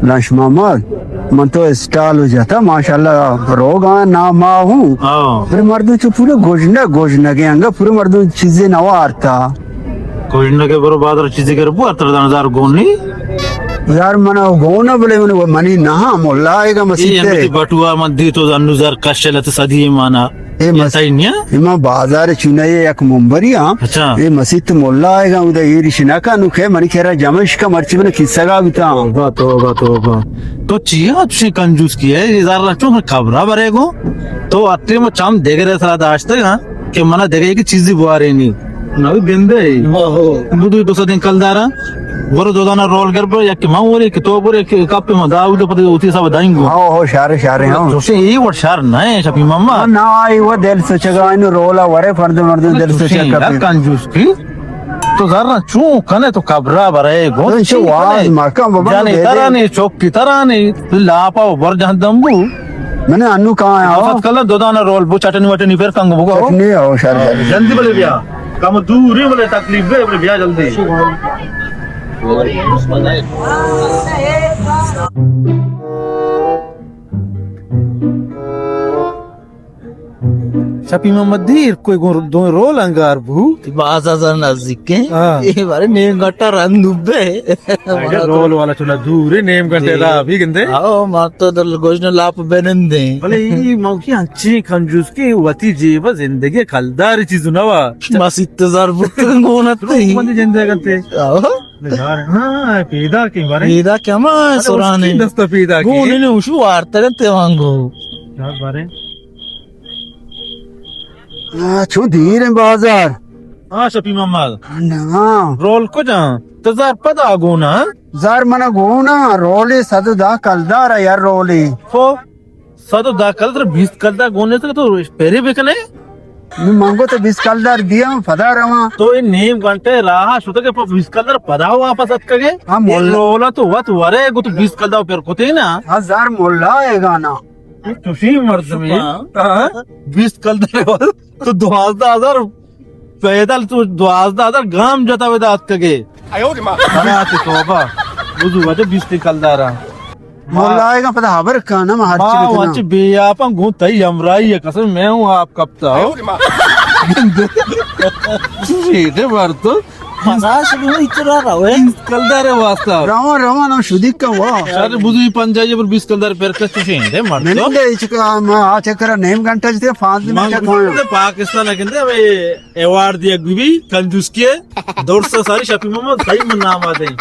لانش محمد، من تو اسٹال و جتا، ماشاءاللہ، روگا نام ہوں۔ ہاں۔ پر مردم چو پورے گوجنگ، گوجنگے انگا، پورے مردم چیزے نوارتا۔ گوجنگے برو بازار چیزے گر بو، اتر دان ہزار گونی۔ یار، من گونا بلے من، منی نہ، ملا آئے گا مسیت اے۔ بٹوا من دی تو انو زر کشلت صدی مانا۔ اے مس-، تئی نیا؟ اے ما بازار چونائے یک منبری ہاں۔ اچھا۔ اے مسیت ملا آئے گا، ادا ایر شنا کا نو کہ منی کرا جمعش کا مرچی من کسگا بیتا۔ توبہ، توبہ، توبہ۔ تو چیا چشیں کنجوس کی ہے؟ اے زر چون قبرا برے گو؟ تو اتے ما چم دگرے سرا داشتگا کہ منا دگے کی چیزی بوارے نی۔ نہ گندے۔ واہ۔ بدو دو سدیں کلدارا۔ برو دو دانا رول گر پر، یک ما ورے کہ تو برے کہ کپ ما داود پتے ہوتی سب دائیں گو۔ ہاں، ہو، شارے، شارے، ہاں۔ چوشے اے وڑ شار نہ ہے، شپی ماما۔ نہ، آئی وہ دل سوچگا، انو رولا ورے فرد مردم دل سوچگا۔ کنجوس کی۔ تو زر چون کنے تو قبرا برے گو؟ تو چی واز کنے؟ مکن بابا، جانی دے دے۔ ترانی، چوکی ترانی، لاپا و بر جہان دمبو۔ من انو کہاں آیا؟ فقط کلا دو دانا رول بو، چٹنی وٹنی پر کنگ بگو۔ چٹنی ہو، شر، شر۔ جلدی بلے بیا۔ کم دوری بلے تکلیف بے، بلے بیا جلدی۔ شپی محمد دیر کوئی گون دو رول انگار بو۔ باز ہزار نزدیک ہیں۔ ہاں۔ اے بارے نیم گھنٹہ رند بے۔ اگر رول والا چلا دور ہے، نیم گھنٹے دا بھی گندے۔ آو، ما تو دل گوشن لاپ بنندے۔ بلے ای موقع انچی کنجوس کے وتی جیب زندگی کلدار چیز نوا۔ مسیت زر بوت گونت۔ من جندے گنتے۔ آو۔ یار، ہاں، پیدا کی بارے۔ پیدا کی ہما ارے، سورانے۔ اس کی دست پیدا کی۔ گون نے وشو وارتگن تے وانگو۔ یار بارے۔ آ، چون دیر ہیں بازار۔ ہاں، شپی محمد۔ نہ۔ رول کجا؟ تو زار پدا گونا؟ زار منا گونا، رولی صد و دہ کلدار ہے یار رولی۔ خو؟ صد و دہ کلدار، بیست کلدار گونے سے تو پیری بکنے؟ نو منگو تو بیست کلدار دیا، پدا رواں۔ تو اے نیم گھنٹے راہ شتگے پہ بیست کلدار پدا واپس اتکگے؟ ہاں، اے مولا۔ رولا تو وت ورے گو تو بیست کلدار پر کتے نا۔ ہاں، زار مولا ہے گانا۔ تو چوشیں مردمے۔ ہاں۔ بیست کلدار تو دوازدہ ہزار پیدل تو دوازدہ ہزار گام جتا ودا اتکگے۔ آیو ری ماں۔ ارے آتے توبہ۔ بزو وجہ بیست کلدارا۔ مولا آئے گا پتہ خبر کانا، ما ہر چی بکنا۔ وچ بے آپاں گوں تئی ہمراہی ہے، قسم میں ہوں آپ کپتا ہو۔ آیو ری ماں۔ ریٹے مار تو۔ پناہ شروع اترا روے۔ بیست کلدار واسطہ۔ رواں، رواں، نہ شدی کا وا۔ شاید بزو پنجاہی پر بیست کلدار پر کس تو شینڈے مار تو۔ نہیں، نہیں، چکا ما آ چکر نیم گھنٹہ جتے پانچ دن من چکا۔ پاکستان گندے ہمیں ایوارڈ دیا گوی کنجوس کے۔ دور سے ساری شپی محمد صحیح من نام آتے ہیں۔